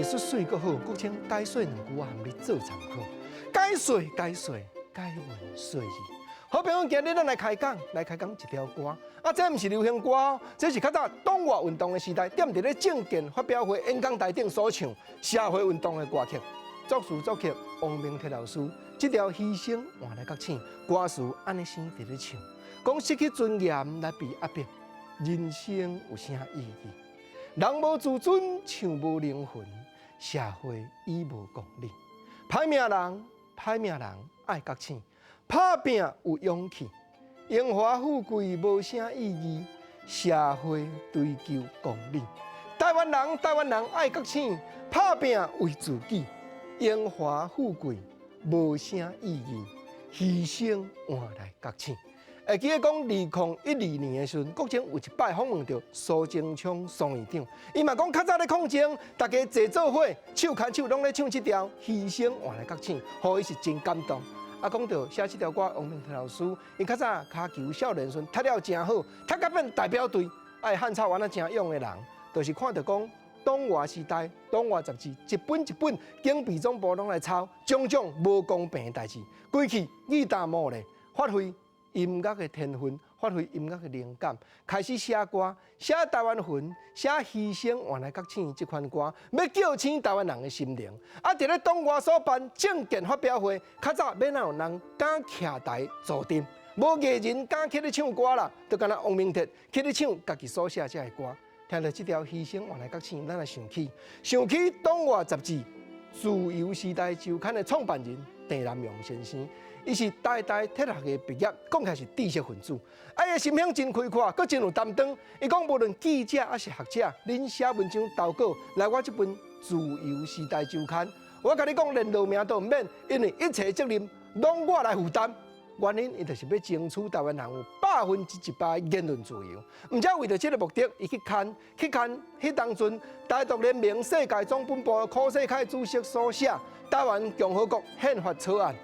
術媠閣好，國清解說兩句，我含你做參考。解說解說，解文說字。好朋友，今日咱來開講，來開講一條歌。啊，這毋是流行歌哦，這是較早黨外運動的時代，踮佇咧政見發表會演講台頂所唱社會運動的歌曲。作詞作曲王明徹老師，這條犧牲換來覺醒，歌詞按呢生佇咧唱，講失去尊嚴來被壓迫，人生有啥意義？人無自尊，像無靈魂，社會已無公理。歹命人，歹命人愛覺醒，拍拚有勇氣，榮華富貴無啥意義，社會追求公理。台灣人，台灣人愛覺醒，拍拚為自己，榮華富貴無啥意義，犧牲換來覺醒。會記得講，2012年的時陣，國清有一擺訪問著蘇貞昌蘇院長，伊嘛講較早咧抗爭，大家坐做伙，手牽手攏咧唱這條犧牲換來覺醒，予伊是真感動。啊，講著寫這條歌，王明徹老師，伊較早跤球少年時陣踢了誠好，踢甲變代表隊，啊，漢草原啊誠勇的人，就是看著講黨外時代、黨外雜誌一本一本，警備總部攏來抄，種種無公平的代誌，規氣意大無咧，發揮音樂的天分，發揮音樂的靈感，開始寫歌，寫台灣魂，寫犧牲換來覺醒這款歌，欲叫醒台灣人的心靈。啊，佇咧黨外所辦政見發表會，較早欲哪有人敢徛台坐鎮，無藝人敢起咧唱歌啦，就敢若王明徹起咧唱家己所寫這个歌。聽著這條犧牲換來覺醒，咱來想起，想起黨外雜誌《自由時代週刊》的創辦人鄭南榕先生。伊是台大哲學系畢業，講起來是知識分子。啊，伊的心胸真開闊，閣真有擔當。伊講無論記者抑是學者，恁寫文章投稿來我這本《自由時代週刊》，我共你講，連落名都毋免，因為一切責任攏我來負擔。原因伊就是欲爭取台灣人有100%言論自由。毋才為著這个目的，伊去牽去牽，彼當陣台獨聯盟世界總本部柯世凱主席所寫《台灣共和國憲法草案》。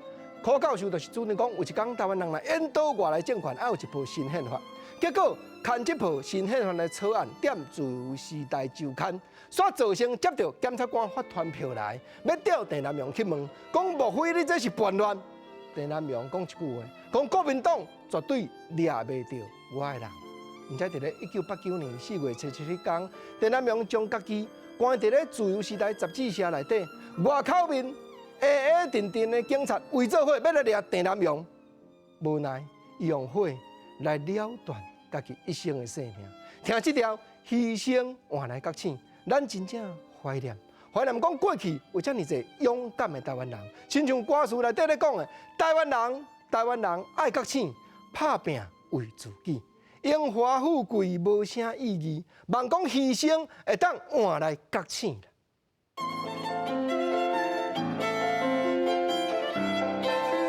柯教授就是主張講，有一工台灣人來引導外來政權，愛有一部新憲法。結果，牽這部新憲法的草案，踮《自由時代週刊》，煞造成接著檢察官發傳票來，欲調鄭南榕去問，講莫非你這是叛亂？鄭南榕講一句話，講國民黨絕對掠袂著我的人。毋才佇咧1989年4月27彼工，鄭南榕將家己關佇咧《自由時代》雜誌社內底，外口面黑黑陣陣的警察圍做伙欲來掠鄭南榕，無奈伊用火來了斷家己一生的性命。聽這條犧牲換來覺醒，咱真正懷念，懷念講過去有遮爾濟勇敢的台灣人，親像歌詞內底咧講的，台灣人，台灣人愛覺醒，拍拚為自己，榮華富貴無啥意義，望講犧牲會當換來覺醒。